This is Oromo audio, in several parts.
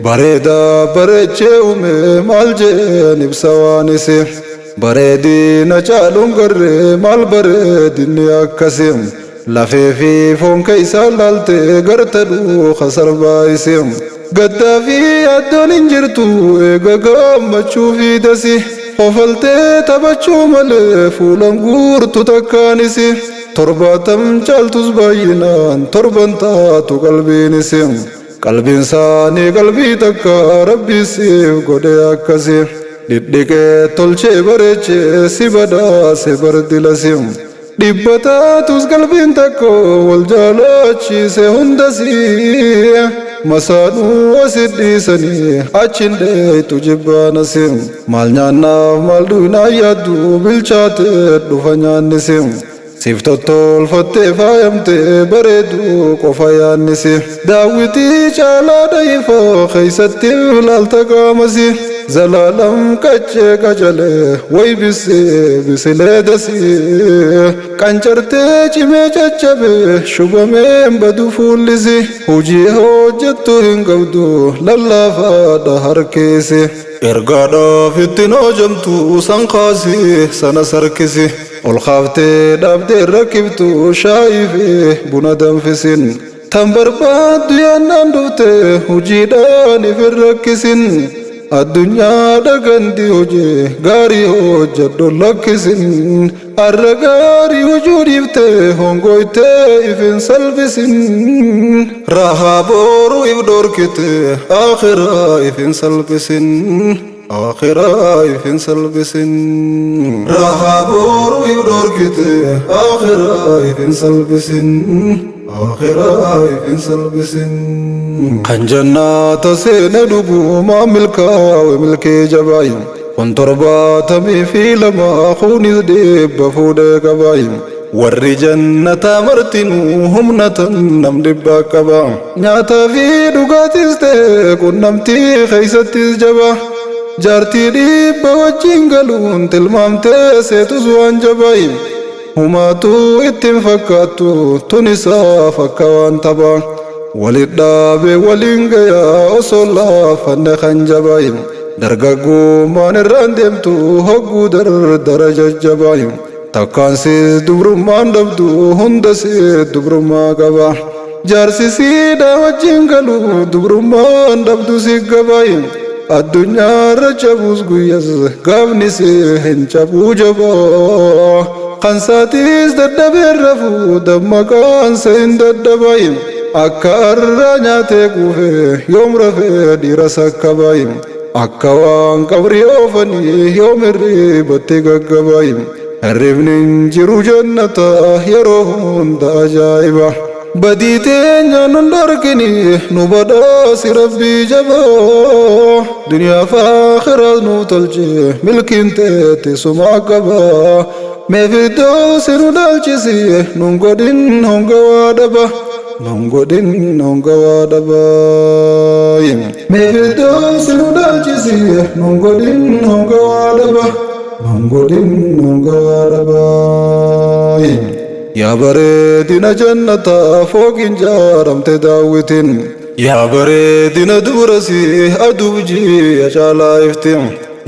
Bareedaa bareechee uume maal jeen ibsa waan isii. Bareedina caaluun garree maal bareedinni akkasii. Lafee fi foon keessa laaltee garta dhuuka sarbaa isii. Gaddaa fi yaaddoon hin jirtu eega gammachuu fi dasi. Hofaltee taphachuu malee fuulan guurtu takkaanis. 70 caaltus baay'inaan torban taatu qalbiinis. Qalbiin isaanii qalbii takka rabbi siif godhe akkasi. Dhidhiqee tolchee bareechee si badhaase bardilasi. Dhibba taatus qalbiin takka wal jaalachiise hundasi. Masaanuu asit dhiisanii achin dheeytu jibbaanasi. Maal nyaannaaf maal dhuynaa yaaddu bilchaatee dhufa nyaannisi. Siif tottolfattee faayamtee bareedu qofa yaannisi. Daawwitii caalaa dayifoo keeysatti ilaalta qaamasi. Zalaalam qaccee qacalee way bisee bisilee dasii. Qancartee cimee caccabe shubameen badu fuullisi. Hojii hojjettu hin qabdu lallaafaadha harkeesi. Ergaadhaaf ittiin hojjamtu san kaasi sana sarkisi. Ol kaaftee dhaabdee rakkiftu shaayii fi buna danfisin. Tan barbaaddu yaannaan dhufte hojiidhaan if hin rakkisin. Addunyaa dhagandi hojii gaarii hojjedhu lakkisin. Arra gaarii hojuu dhiifte hongoytee if hin salphisin. Rahaa boru if dhorkite akhiraa if hin salphisin. Akhiraa if hin salphisin. Rahaa boru if dhorkite akhiraa if hin salphisin. Akhiraa if hin salphisin. Kan jannaata seene dhugumaa milkaawe milkee jabaayi. Kun 72 kunis 100 fuudhee qabaayi. Warri jannataa martinuu humna tan nam dhibbaa qaba. Nyaataa fi dhugaatis ta'e qunnamtii keeysattis jaba. Jaartii 100 wajjin galuun tilmaamtee seetus waan jabaayi. Humaatu ittiin fakkaattu tun isaaf akka waan tapha. Walit dhaabee waliin gayaa osoo laafanne kan jabaayi. Dargaggummaan irraan deemtu hogguu dardara jajjabaayi. Takkaansis dubrummaan dhabdu hundasii dubrummaa qaba. Jaarsi siidhaa wajjin galu dubrummaan dhabdu si gabaayi. Addunyaarra cabus guyyas gaafni si hin cabuu jabaa. Kan saatis dadhabee rafu dammaqaan se hin dadhabaayi. Akka arraa nyaatee quufee yoom rafee dhiira sakkabaayi. Akka waan qabrii oofanii yoom hirribatti gaggabaayi. Hirribni hin jiru jannata yeroo hunda ajaa'iba. Badii teenya nun dhorkini nu badhaasi rabbii jabaa. Duniyaa fi akhiraas nu tolche milkiin teetti suma qaba. Mee firdoosi nu dhaalchisi nun godhin hongawaa dhaba. Nun godhin hongawaa dhaba. Mee firdoosi nu dhaalchisi nun godhin hongawaa dhaba. Nun godhin hongawaa dhaba. Yaa bareedina jannataa fooqiin jaaramte daawwitin. Yaa bareedina dubrasi aduuf ji'a caalaa ifti.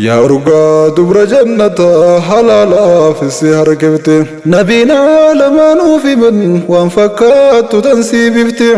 Yaa urgaa dubra jannataa halaalaaf si harkifti. Nabiin aalamaan uuf himan waan fakkaattu tan sii bifti.